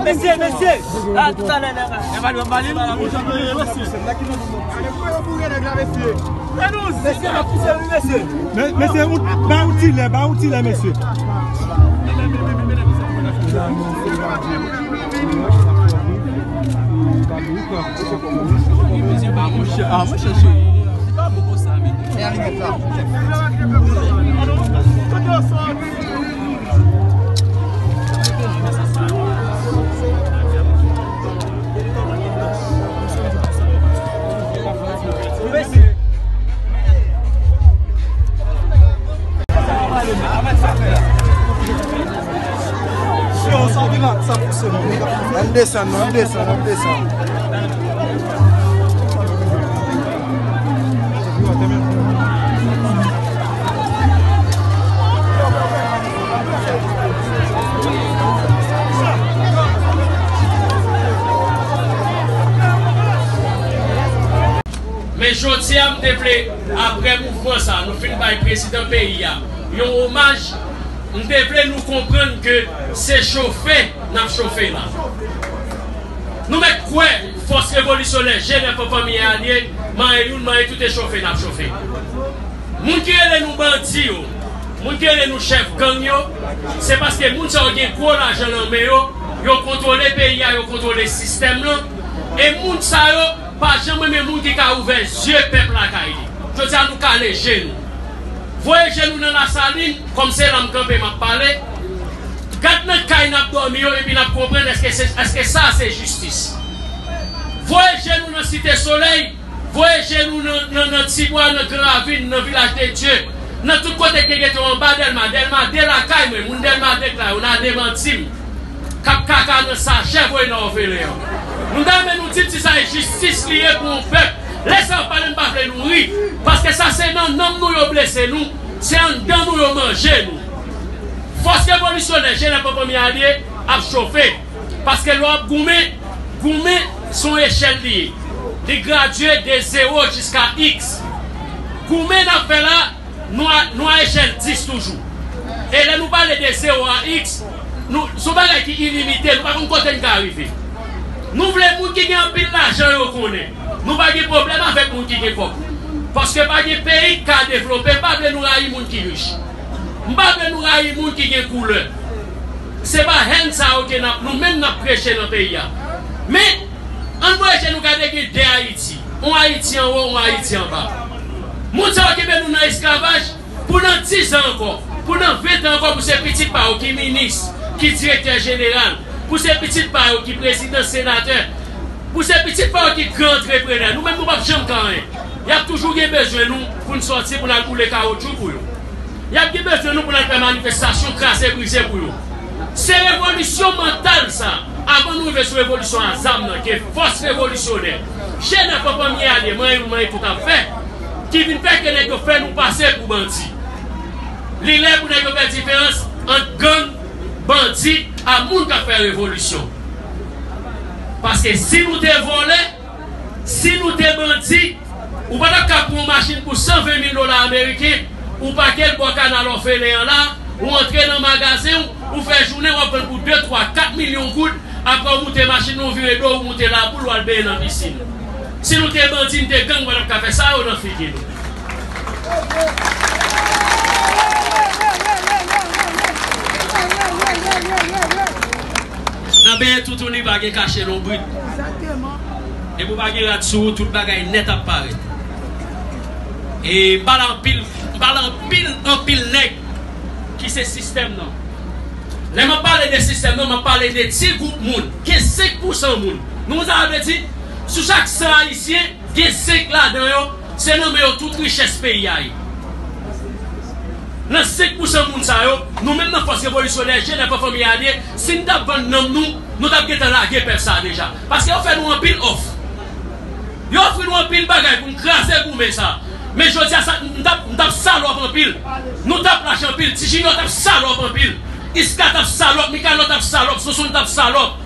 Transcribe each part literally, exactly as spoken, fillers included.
Mesye, mesye, a toutalè nèg la. Mesye, n ap pouse wi, mesye. Men, mesye, ou, ba ou ti lè, ba ou ti lè, mesye. Mesye, ba mwen chè, a, mwen chèche. Se pa bon konsa, men. Ann desann, non, ann desann, ann desann. Men jodi a, m te vle, apre mouvman sa, nou fin bay prezidan peyi a yon omaj, m te vle nou konprann ke se chofe n ap chofe la. Nou mèt kwè fòs revolisyonè, G nèf an, Fanmi Alye, Manyen Youn, Manyen Tout e chofe n ap chofe. Moun ki rele nou bandi yo, moun ki rele nou chèf gang yo, se paske moun sa yo gen gwo lajan nan men yo, yo kontwole peyi a, yo kontwole sistèm lan, e moun sa yo pa janm renmen moun ki ka ouvè zye pèp lakay li. Jodi a, nou kale je nou. Voye je nou nan Lasalin, kòm se la m kanpe, m ap pale. Gad nan kay n ap dòmi yo, epi n ap konprann èske se, èske sa se jistis. Voye je nou nan Site Solèy, voye je nou nan, nan, nan Tibwa, nan Gran Ravin, nan Vilaj de Dye, nan tout kote ke gete anba Dèlma. Dèlma de lakay mwen, moun Dèlma de k la, yo n a demanti m. K ap kaka nan sachè voye nan òfelen an. Nou ta renmen nou di m si sa e jistis li ye pou yon pèp. Lè sa yo pale, m pa vle nou ri, paske sa se nan nanm nou yo blese nou, se anndan nou yo manje nou. Fòs revolisyonè, G nèf an, Fanmi Alye ap chofe, paske lè w ap goumen, goumen se yon echèl li ye. Li gradye de zewo jiska iks. Goumen n ap fè la, nou a, nou a echèl dis toujou. E lè nou pale de zewo a iks, nou, se yon bagay ki ilimite, nou pa konn kote n ka rive. Nou vle moun ki gen anpil lajan yo konnen. Nou pa gen pwoblèm avèk moun ki gen kòb. Paske pa gen peyi k ka devlope, m pa vle nou rayi moun ki rich. M pa vle nou rayi moun ki gen koulè. Se pa hèn sa yo ke n ap, nou menm n ap preche nan peyi a. Men, ann voye je nou gade, gen de Ayiti. Yon Ayiti anwo, yon Ayiti anba. Moun sa yo kenbe nou nan esklavaj pou nan diz an ankò, pou nan ven tan ankò, pou se pitit pa yo ki minis, ki direktè jeneral, pou se pitit pa yo ki prezidan, senatè, pou se pitit pa yo ki gran antreprenè. Nou menm, nou p ap janm ka anyen. Y ap toujou gen bezwen nou pou n sòti, pou n al boule kawotchou pou yo. Y ap gen bezwen nou pou n al fè manifestasyon, kraze brize pou yo. Se revolisyon mantal sa. Avan nou rive sou revolisyon a zam nan, ke fòs revolisyonè, G nèf an, Fanmi Alye, Manyen Youn, Manyen Tout ap fè, ki vin fè ke nèg yo fè nou pase pou bandi. Li lè pou nèg yo fè diferans ant gang, bandi, ak moun k ap fè revolisyon. Paske si nou te vòlè, si nou te bandi, ou pa t ap ka pran yon machin pou san ven mil dola ameriken, ou pake l bò kanal òfelen an la, ou antre nan magazen w, ou fè jounen, w ap vann pou de, twa, kat milyon goud, apre w moute machin nan, ou vire do, ou moute laboul, ou al benyen nan pisin. Si nou te bandi, n te gang, ou pa t ap ka fè sa yo nan figi nou. Nan benyen toutouni pa gen kache lonbrit. Egzakteman. Depi w pa gen rad sou ou, tout bagay nèt ap parèt. E m pale anpil, m pale anpil, anpil nèg ki se sistèm nan. Lè m ap pale de sistèm nan, m ap pale de ti gwoup moun. Gen senk pousan moun. Nou konn sa sa vle di? Sou chak san Ayisyen, gen senk ladan yo, se nan men yo tout richès peyi a ye. Nan senk pousan moun sa yo, nou menm nan fòs revolisyonè, G nèf an, Fanmi Alye, si n t ap vann nanm nou, nou t ap gentan lage pèp sa a deja. Paske yo fè nou anpil òf. Yo ofri nou anpil bagay pou n kraze goumen sa. Men jodi a, sa, n t ap, n t ap salòp anpil. Nou t ap lach anpil. Ti Junior t ap salòp anpil. Iska t ap salòp. Mikanò t ap salòp. Sonson t ap salòp.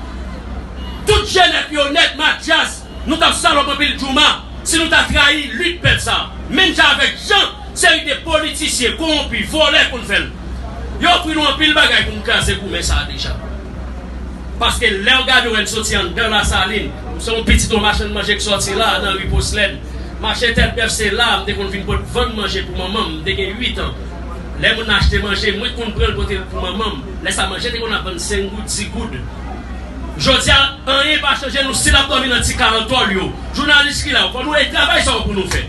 Tout G nèf yo nèt, Matyas. Nou t ap salòp anpil, Djouma. Si nou ta trayi lit pèp sa, menm jan avèk jan seri de politisyen kowonpi, vòlè konn fè l. Yo ofri nou anpil bagay pou n kraze goumen sa a deja. Paske lè w gade w wè n soti anndan Lasalin, m se yon pitit yon machann manje k sòti la nan ri Poslèn. Mache Tèt Bèf se la m te konn vin pot vann manje pou manman m, m te gen uit an. Lè moun nan achte manje, mwen k konn pran l pote l pou manman m. Lè sa manje te konn ap vann senk goud, dis goud. Jodi a, anyen pa chanje, nou still ap dòmi nan ti kay an tòl yo. Jounalis ki la, fò nou e travay sa yo pou nou fè.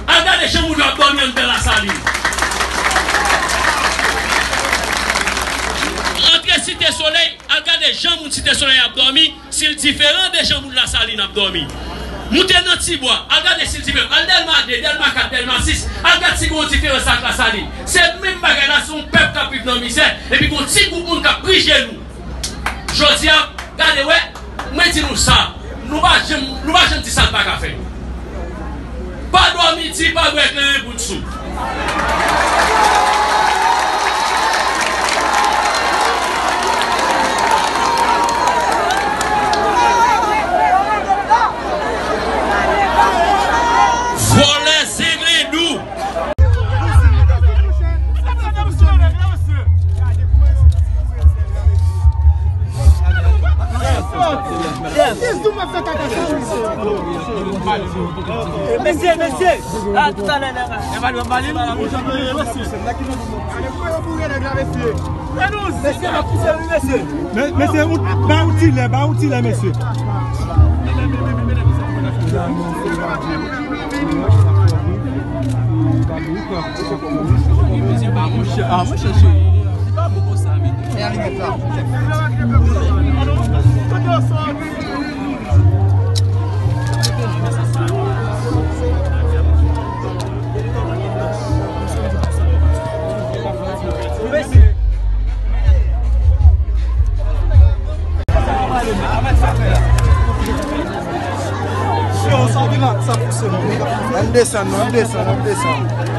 Al gade jan moun yo ap dòmi anndan Lasalin. Antre Site Solèy, al gade jan moun Site Solèy ap dòmi, si l diferan de jan moun Lasalin ap dòmi. Moute nan Tibwa, al gade si l diferan. Al Dèlma de, Dèlma kat, Dèlma sis, al gade si gen yon diferans ak Lasalin. Se menm bagay la, se yon pèp k ap viv nan mizè, epi gen yon ti gwoup moun k ap pri je nou. Jodi a, gade wè, mwen di nou sa, nou pa janm, nou pa janm di sa n pa ka fè. Pa dòmi di, pa bwè klenyen bout sou. Vòlè zenglendou. Mesye, mesye. A, toutalè, nèg la. Mesye, n ap pouse wi, mesye. Men, mesye, ba yon ti lè, ba yon ti lè, mesye. Ah, mwen chèche. Ann desann, ann desann, ann desann.